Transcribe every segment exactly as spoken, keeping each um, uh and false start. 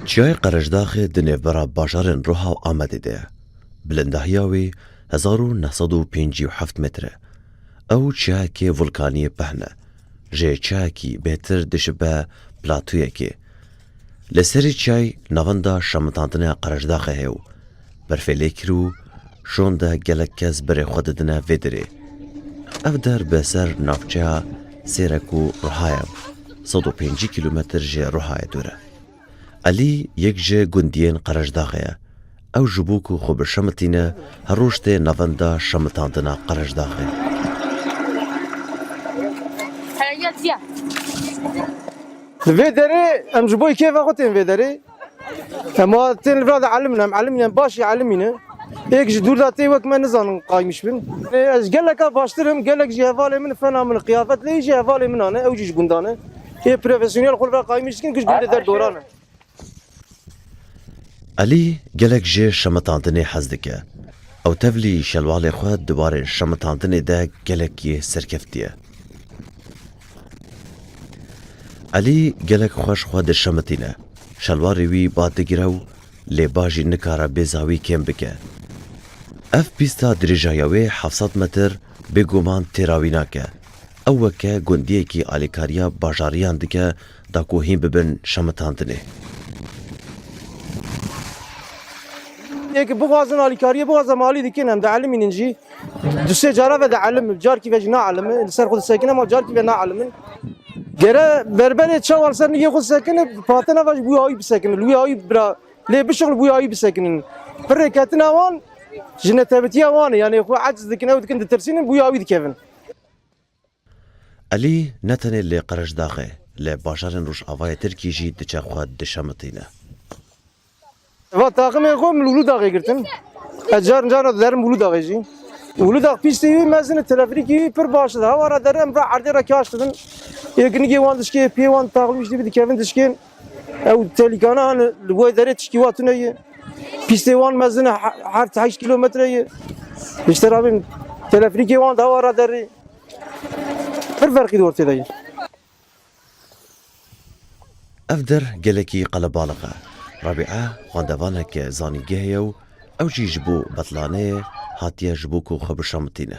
Çiyayê Qerecdaxê di nêvbera bajarên Roha û Amedê de ye. Bilindahiya wî hezar û neh sed û pêncî û heft metre. Ew çiyayekê vulkanî yê pehn e. Ji çiyayekî bêhtir dişibe platoyekê. Li serê çiyayê navenda şemitandinê Qerecdaxê heye û berfê lê kir û şûnde gelek kes berê xwe didine vê derê. Ev der bi ser navçeya Sêrek û Roha ye, sed û pêncî kîlometr ji Rohayê dûr e. Elî yek ji gundiyên Qerecdaxê ye. Ew ji bo ku xwe bişemitîne, her roj tê navenda şemitandina Qerecdaxê. Li vê derê em ji bo kêfa xwe tên vê derê. Em a tên li vira de elimîne, em elimîne, em başî elimîne. Êk ji dûr de tê wek me nizanin qaymiş bin. Ê, ez geleka baştir im, gelek jî hevalê min fena min, qiyafet lê jî hevalê min ane, ew jî ji gundan e. Ê profesyonel xwe li vira qaymiş dikin, giş gundê der doran e. Elî gelek ji şemitandinê hez dike. Ew tevlî şelwalê xwe di warê şemitandinê de gelekî serkeftî ye. Elî gelek xweş xwe dişemitîne. Şelwarê wî ba digire û lê ba jî nikare bêza wî kêm bike. Ev pîsta dirêjahiya wê heft sed metr bêguman têra wî nake. Ew weke gundiyekî alîkariya bajariyan dike da ku hîn bibin şemitandinê. Yek bixwazin alîkariyê bixwazin malî dikin em dielimînin jî. Du sê cara ve dielim, carkî ve jî naelime, li ser xwe disekine ma carkî ve naelime. Gere berberê çawa li ser nigê xwe disekine, pate nava ji bûya wî bisekine, li wîya wî bira lê bişixil bûya wî bisekinin. Pirê ketina wan ji netewetiya wan e, yanê xwe eciz dikin, ew dikin ditirsînin, bûya wî dikevin. Elî ne tenê li Qerecdaxê, li bajarên Rojavayê Tirkî jî diçe xwe dişemitîne. Va taximê xwe min Uludağê girtin. Ez carin caran derim Uludağê jî. Uludağ pîstê wî mezin e, teleferîkê wî pir baş e. Hewa re derim, em re erdê re kaş dibin. Êk nigê wan dişkê, pê wan taxim îşte dikevin dişkên. Ew telîkana hene, li wê derê tişkî wa tune ye. Pîstê wan mezin e, he-, heft heşt kîlometre ye. Îşte rabin teleferîkê wan de hewa re derê. Pir ferqî di ortê de ye. Ev der gelekî qelebalix e. Rabîe xwendevaneke zanîngehê ye û ew jî ji bo betlaneyê hatiye ji bo ku xwe bişemitîne.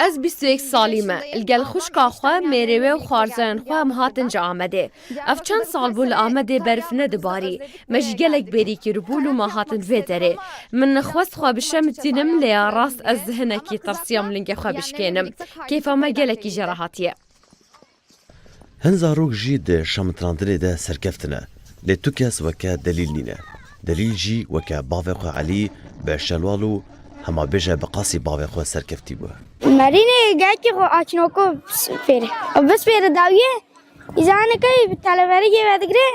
Ez bîst û yek salî me. Li gel xwişka xwe, mêrê wê û xwarzayên xwe em hatin ji Amedê. Ev çend sal bû li Amedê berf nedibarî. Me jî gelek bêrî kiribû, lû me hatin vê derê. Min xwest xwe bişemitînim, lê ya rast ez hinekî tirsiyam lingê xwe bişkênim. Kêfa me gelekî jê re hatiye. Hin zarok jî di şemitandinê de serkeft in e, lê tu kes weke Delîl nîne. Delîl jî weke bavê xwe Elî bi şelwal û hema bêje bi qasî bavê xwe serkeftî bû. Merînê gehekî xwe açnoko bispêre. Ew bispêre dawiyê, îzaneke bi teleferîkê vedigre,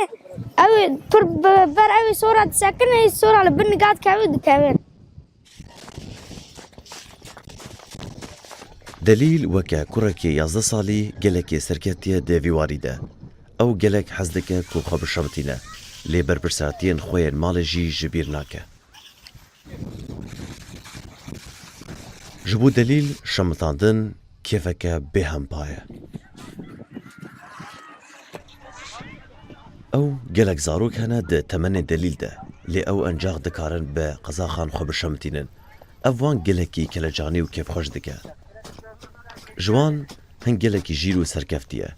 ew pir bi ber ew sora disekine, sora li bin nigat keve dikeve. Delîl weke kurekê yazdeh salî gelekê serkeftiye di vî warî de. Ew gelek hez dike ku xwe bişewitîne, lê berpirsatiyên xwe yên malê jî ji bîr nake. Ji bo Delîl şemitandin kêfeke bêhempa ye. Ew gelek zarok hene di temenê Delîl de, lê ew encax dikarin bi qezaxan xwe bişemitînin. Ev wan gelekî kelecanî û kêfxweş dike. Ji wan hin gelekî jîr û serkeftî ye.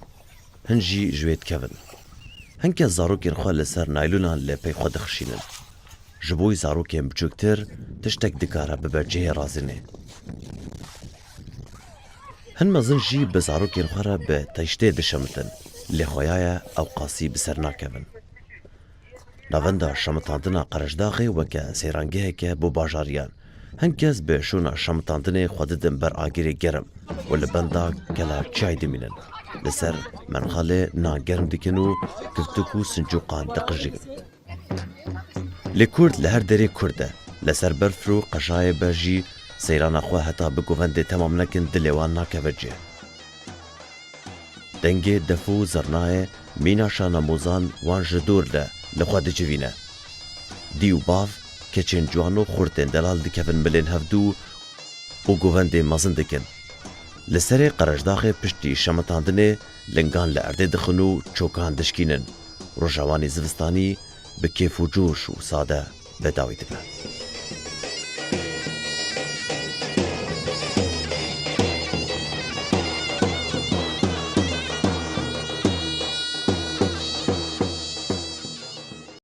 Hin jî ji wê dikevin. Hin kes zarokên xwe li ser naylonan li pey xwe dixişînin. Ji bo zarokên biçûktir tiştek dikare bibe cihê razînê. Hin mezin jî bi zarokên xwe re bi teştê dişemitin, lê xweya ye ew qasî bi ser nakevin. Navenda şemitandina Qereşdaxê weke seyrangeheke bo bajariyan. Hin kes bi şûna şemitandinê xwe didin ber agirê germ û li benda kela çiyayê dimînin. Li ser menxalê nan germ dikin û kiftik û sincûqan diqijînin. Lê Kurd li her derê Kurd e. Li ser berf û qejayê be jî seyrana xwe heta bi govendê temam nekin dilê wan nakeve cih. Dengê def û zirnayê mîna şanamozan wan ji dûr de li xwe dicivîne. Dî û bav, keçên ciwan û xurtên delal dikevin milên hevdû û govendê mezin dikin. Li serê Qereşdaxê piştî şemitandinê lingan li erdê dixin û çokan dişkînin. Roja wan ê zivistanî bi kêf û coş û sade bi dawî dibe.